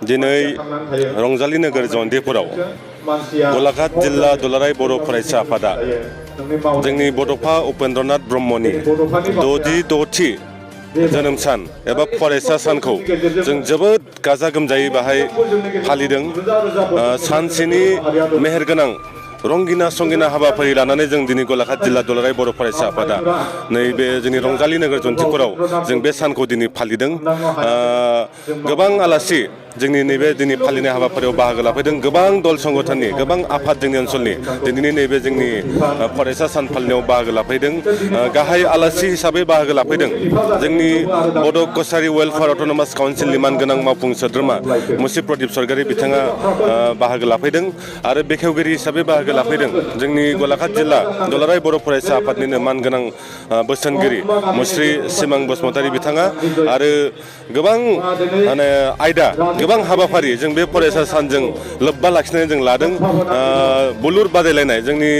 दिनै रंजालि नोगोर जयन्तीपुराव गलाघाट जिल्ला दुलाराय बर' फरायसा आफादा जोंनि बड'फा उपेन्द्रनाथ ब्रह्मनि 66थि जोनोम सान एबा फरायसा सानखौ जों जोबोद गाजा गोमजायै बाहाय फालिदों। सानसेनि मेहेरगोनां रंगिना संगिना हाबाफारि लानानै जों दिनै गलाघाट जिल्ला दुलाराय बर' फरायसा आफादा नैबे जोंनि रंजालि नोगोर जयन्तीपुराव जों बे सानखौ दिनै फालिदों। गोबां आलासि जोंनि नैबे दिनै फालिनाय हाबाफारियाव बाहागो लाफैदों। गोबां दल संगठननि गोबां आफाद जोंनि ओनसोलनि दिनैनि नैबे जोंनि फरायसा सान फालिनायाव बाहागो लाफैदों। गाहाय आलासि हिसाबै बाहागो लाफैदों जोंनि बड' कछारी वेलफेयार अट'नमास काउन्सिलनि मानगोनां मावफुं सोद्रोमा मुसि प्रदीप सरगारि बिथाङा बाहागो लाफैदों आरो बेखेवगिरि हिसाबै बाहागो लाफैदों जोंनि गलाघाट जिल्ला दुलाराय बर' फरायसा आफादनिनो मानगोनां बोसोनगिरि मुस्रि सिमां बसुमतारी बिथाङा आरो गोबां आयदा गोबां हाबाफारि जों बे फरायसा सानजों लोब्बा लाखिनानै जों लादों। बुलुर बादायलायनाय जोंनि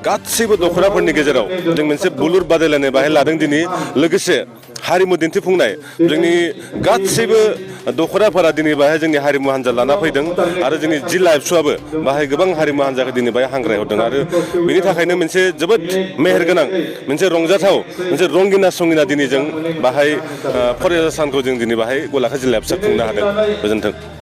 गासैबो दख'राफोरनि गेजेराव जों मोनसे बुलुर बादायलायनाय बाहाय लादों दिनै। लोगोसे हारिमु दिन्थिफुंनाय जोंनि गासैबो दख'राफोरा दिनै बाहाय जोंनि हारिमु हान्जा लाना फैदों आरो जोंनि जिल्ला एबसुआबो बाहाय गोबां हारिमु हान्जाखौ दिनै बाहाय हांख्रायहरदों आरो बेनि थाखायनो मोनसे जोबोद मेहेरगोनां मोनसे रंजाथाव मोनसे रंगिना संगिना दिनै जों बाहाय फरायसा सानखौ जों दिनै बाहाय गलाघाट जिल्ला एबसुआ खुंनो हादों। गोजोन्थों।